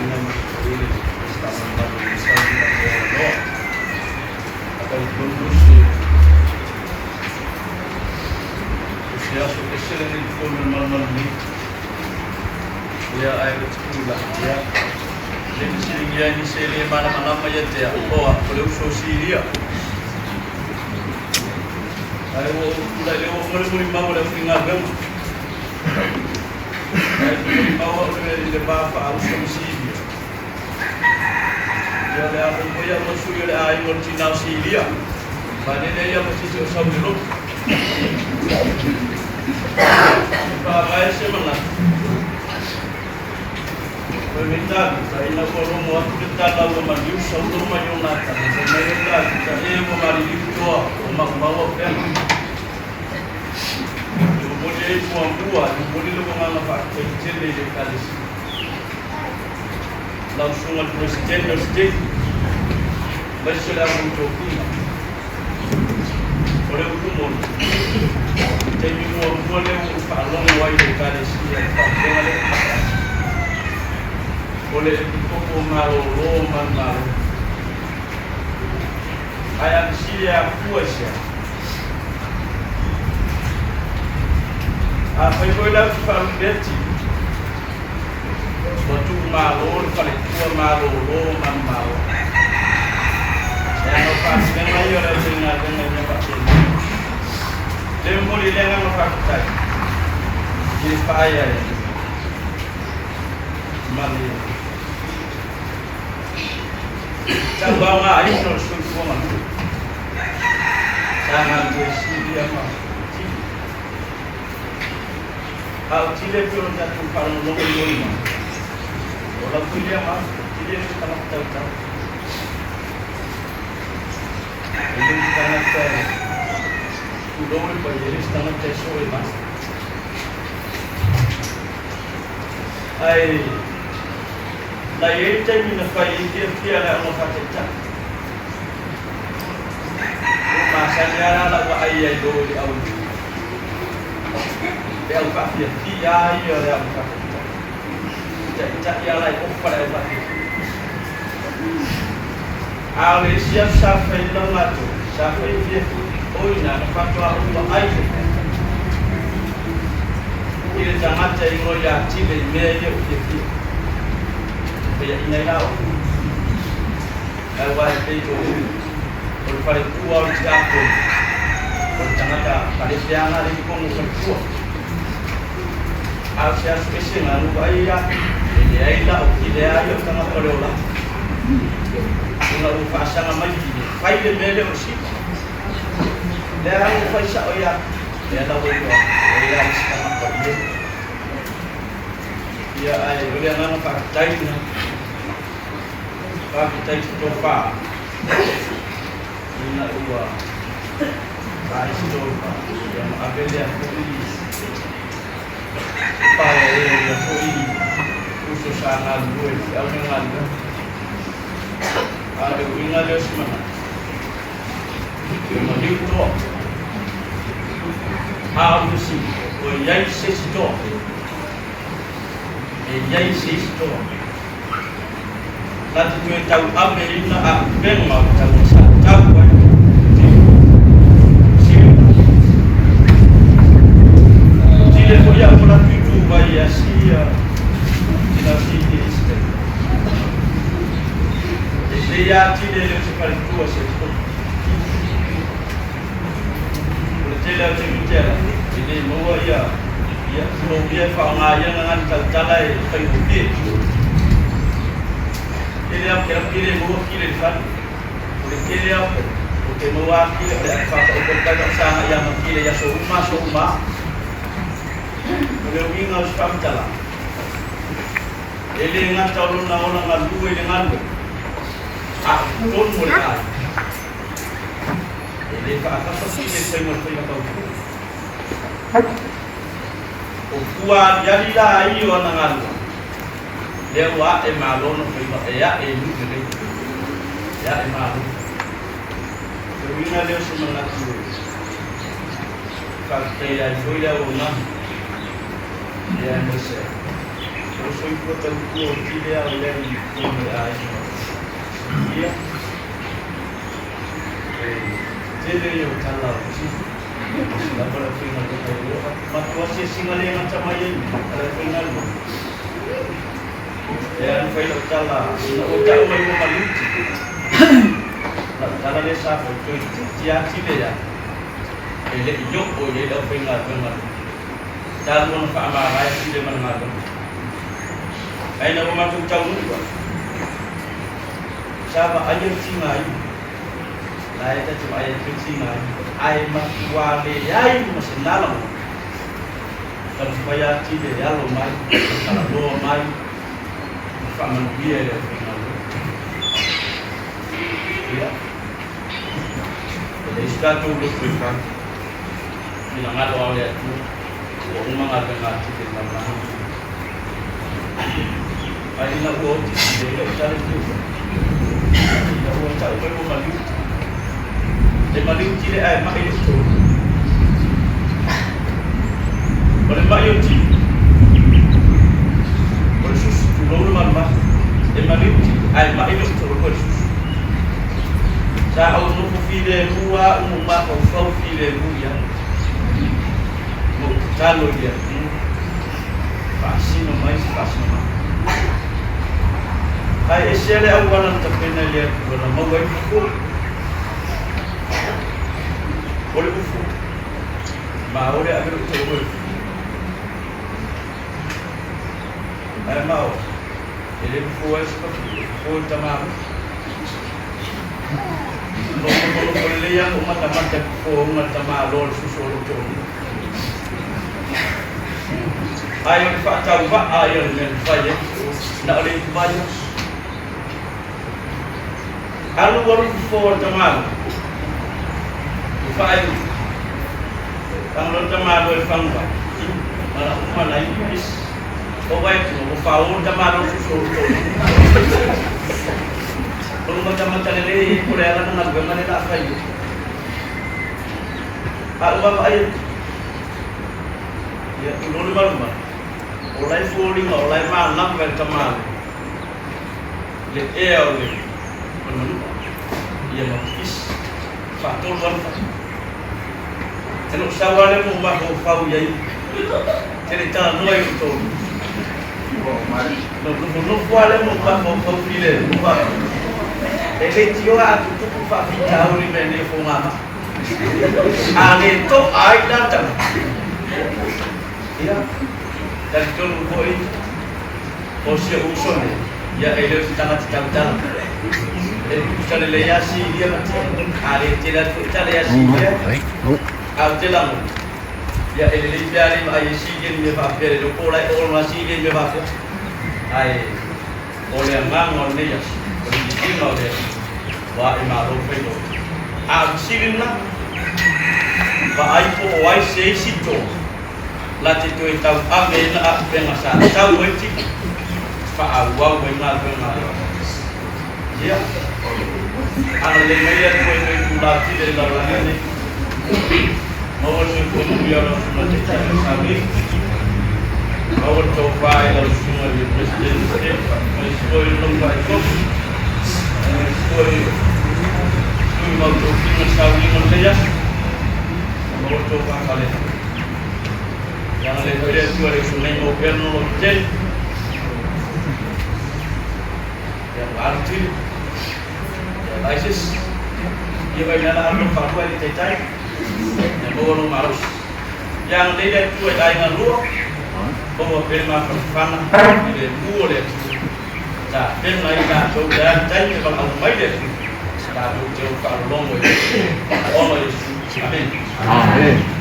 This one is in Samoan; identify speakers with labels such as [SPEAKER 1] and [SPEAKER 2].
[SPEAKER 1] tapuaiga ma foi le Minisita mamalu i sauni ma le avanoa. A talitonu se o se aso ese lenei totonu o le malumalu nei. Ia ae ou te tulai, ia, le fesiligia ai nisi e le malamalama ia te au, oa, o le uso o Silia. Ae ua ou tulai lea ua uma le molimau a le aufaigaluega. Ae te molimau au i le va faauso ma Silia. Ia o le a foi foi au ma sui o le aiga o le tina o Silia. Valele ia ma sisi o sau i le lotu. E faavae se manatu. O le Tavita, ina ua logo atu le tala ua maliu Saulo ma Ionatana, fai mai o Tavita, E ua maliliu toa, ua maumau au peaga. E momoli ai muamua, e momoli lou agaga faafetai tele i le Ekalesia. Lau Susuga i le Peresetene o le Setete, aemaise o le au tofiga. O le upu moni, o le taimi muamua lea ua ou faalogo ai i le Ekalesia i le faaupega lea, o le Epikopo malolo manumalo. Ae a fesili e afua i se a? Afai foi la ou te faalupe atu, ua tuumalo le faletua malolo manumalo. Leaga o faalupegaia o le aufaigaluega i mea faapenei. Le momoli ai le agaga faafetai i le faaeaea ma le tauaogaina o le soifua galue sa galulue silia ma tili. A o tili e pei ona tatou faalogologo i molimau, o lau foi lea mau, o tili e le o se tagata tautau. E le o se tagata e tulou le paia, e le o se tagata e soe mai. Ae na i ai le taimi na fai ai fiafia le aoga faataitai. Ua masani lava la lau vaai ai loa i le au le au faafiafia lava ia o le aoga faataitai. Taitai lava la e ofa le au faafiafia. A o le isi aso sa fai ai lau matou, sa fai fiafia, oi na na faatoa ou vaai i le tagata e igoa ia Tile i mea ia o fiafia. Paiaina ai la oe. Aua e pei o o le faletua o le tiakono, o le tagata falepeaga le i totonu o le faletua. A o se aso ese na ou vaai ai e leai la o Tile a ia o tagata o le olaga. Ina ua faasaga mai Tile, fai le mea lea o le sili. Lea lava ua fai sao ia, lea la ua iloa atu, o ia le isi tagata o le mea. Ia ae o le agaga faafetai lena. Faafetai i se tofa ina ua vaai se tofa ia ma ave lea foi paeaea ia foi uso sa galulue i le feau ma le galuega. A o le uiga lea o se manatu, e maliu toa. A o le fesili, o i ai se isi toa? E i ai se isi toa? Na te toe tauaveina a'upega o le taua sa tau ai Tile. Tile foi a'u manatu i tu vai e asia tina sili e isi taimi. E lelei a tile e le o se faletua se tofi. O le tele o taimi tela e le maua ia ia tulou ia e faaaoga ia gagana tautala e faigofie. Tele au ke kile maua kile le fale. O le tele au o te maua kile o le whakaopo kai o sanga ia ma kile ia so uma so uma. O le uiga o se faamatalaga, e le gata o lona ola galue i le galuega, a o totonu o le aiga. E le faakapa sili le faiga o le faiga tautua. O fua aliali la ai o ana galuega, lea ua ae malo ona faiva e ae i nuu lelei. E ae malo. O le uiga lea o se manatu e faafetai ai foi le auaunaga, ia aemaise ai. O le soifua tautua o tile a o i ai i totonu o le aiga. Ia, e tele ia o tala o tile. Lava le aufaigaluega i o matou asiasiga le gata mai ai a le aufaigaluega. E alu fai lau tala ina ua tau mai ua maliu tile. Lau tala lea sa fai toeitiiti lava tile ia. E le i oo i ai le aufaigaluega lea. Talu ona faamavae tile ma le galuega. Ae ina ua matou taunuu ai, sa vaaia le tigaina. La e ta te vaai atu le tigaina, ae matua leai ma se nalagona. Taumafai atili e alo mai, talanoa mai, ma faamanuia i le aufaigaluega. Ia, e leai se tatou loto e fai. Finagalo lava o le Atua, ua uma galuega atili i le lalolagi lenei. Ae ina ua oti i le tala i le ina ua tau mai ua maliu. E maliu tile ae mai le tolu. O le mai o tile. O le susu, tulou le malumalu. E maliu tile ae mai le tolu o le susu. Sa ou nofo filemu lava umu mafaufau filemu i ai. Ma ou tatalo i le Atua. Faasino mai se faasinomaga. Ae ese le auala na tapena i le Atua na maua ai le fofo. O le ufo, ma o le ave lou toalua i le fofo. Ae ma o, e le fofo ai se fafine, e fofo i le tamaloa. Nofonofo lelei lava lou matamata i le fofoga o le tamaloa o le susu o lou toalua. Ae o le faatauvaa ia o le mea na fai ai, na o le ipuvai aso. Alu alu fofo o le tamaloa, ua faaiu. Tago loa le tamaloa i le faguvai, ma na uma na inu pisi. O vai atu, ua fao le tamaloa susu o le toalua. O le matamata lelei ai po o le a lana galuega lea o le a fai ai. A ou vaavaai atu, ia, tulou le malumalu, o la e foliga o la e manava i le tamaloa le ea o le manua, ia ma pisi, faatolu lava na fai. E lou sau lava lea ma ou mafaufau i ai, te le i talanoa i lou toalua. Na ou nofonofo lava lea ma ou mafaufau filemu faapea, e leitioa a tutupu faafitauli mea nei o fogamai. A le to'a ai la tagata, ia, talitonu foi o si ou uso nei, ia e le o se tagata tautala. E tutusa lelei lava Silia ma Tile. A le tele atu foi tala ia Silia, ae ou te lagona, ia e lelei pe a le vaai e Silia ni mea faapea, le iloa po o la e oo lava Silia i mea faapea. Ae o le agaga o lenei aso, o le viiga o le Atua, ua ae malo faiva o Tile. A o le fesili lena, vaai po o ai se isi toa la te toe tauave ai na auupega sa tau ai Tile, faaauau ai galuega a le Atua. Ia, agalelei mai le Atua i toe itula tele i le lalolagi lenei. Maua le soifua manuia o lau Susuga Taitai o le Sauni. Maua le tofa i lau Susuga i le President aemaise foi o lou faaifofu, aemaise foi o tui ma tofiga i le sauniga o lenei aso. Maua le tofa faale-Atua. Ia agalelei foi le Atua i le uso nei maua pea lona lototele. Ia ua alu tili. Ia vaai se isi. Ia vai mea la alu lou faalua e le taitai. Ia maua lou malosi. Ia agalelei le Atua i aiga lua. Maua pea le mafanafana i le mu o le Atua. Tapena ai tatou le a le taimi e valaau mai le Atua. Tatou te o faalologo i ona o Iesu. Amene. Amene.